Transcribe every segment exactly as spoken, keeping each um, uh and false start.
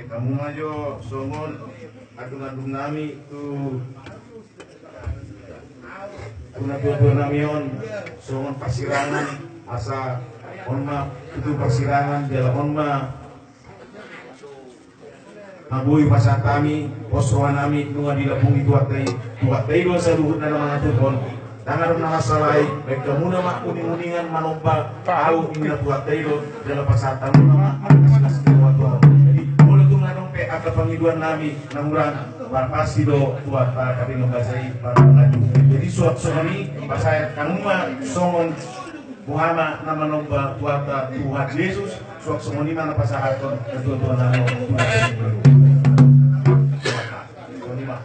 Hamu ma jo songon andung-andung nami tu, tu natuatua nami on, songon parsirangan, asa on ma tutu parsirangan, jala on ma na boi pasahat hami, pos roha nami, nunga dilambungi Tuhanta i, Tuhanta i do saluhutna na mangaturhon. Ndang adong na mansalai, baen hamuna ma uning-uningan manomba, ahu ninna Tuhanta i do, jala pasahat hamuna ma, atas-atas ni roha Tuhan. Jadi, molo tung adong pe angka pangidoan nami, na hurang, pasti do Tuhanta, tapi membasai para pengadu. Jadi, suang songon i, pasahat hamu ma, songon Muhama na manomba Tuhanta Tuhan Yesus, suang songon i ma na pasahathon ketua-tua nami. Songon i ma.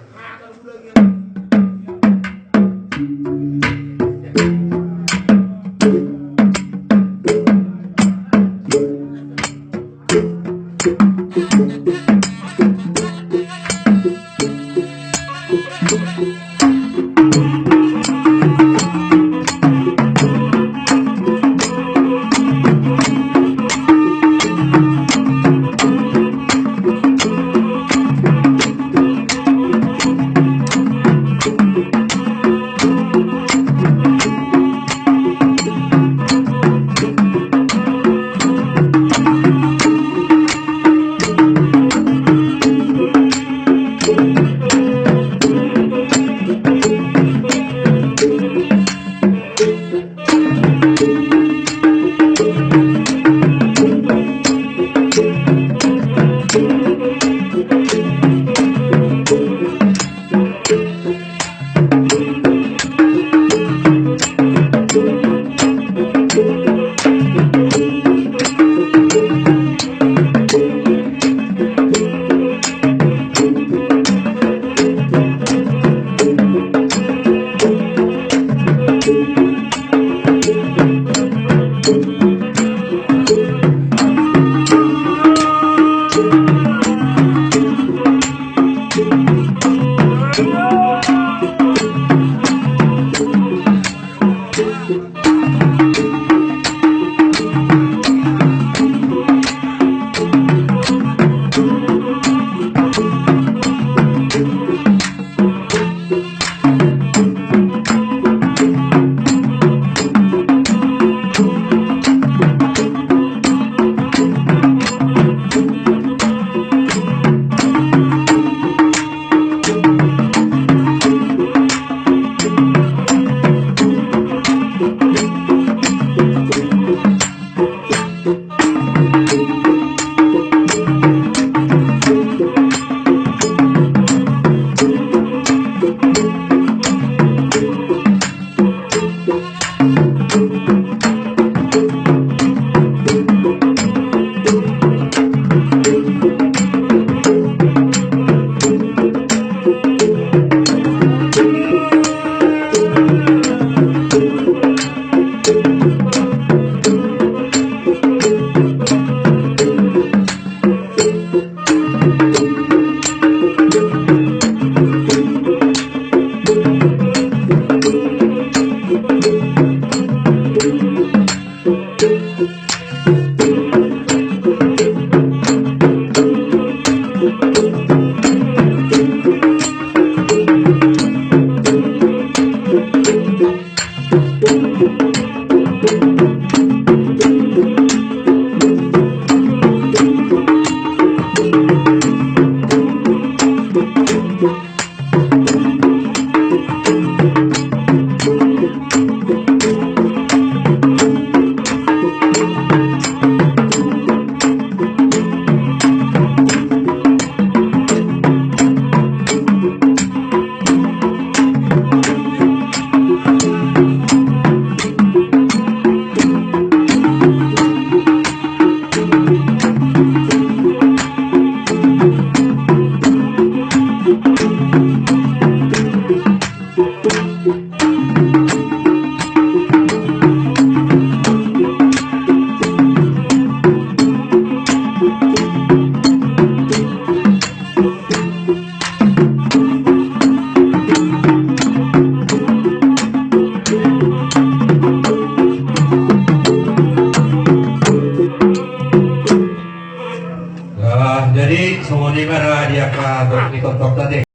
Jadi songon i ma ra di angka tontok-tontok tadi.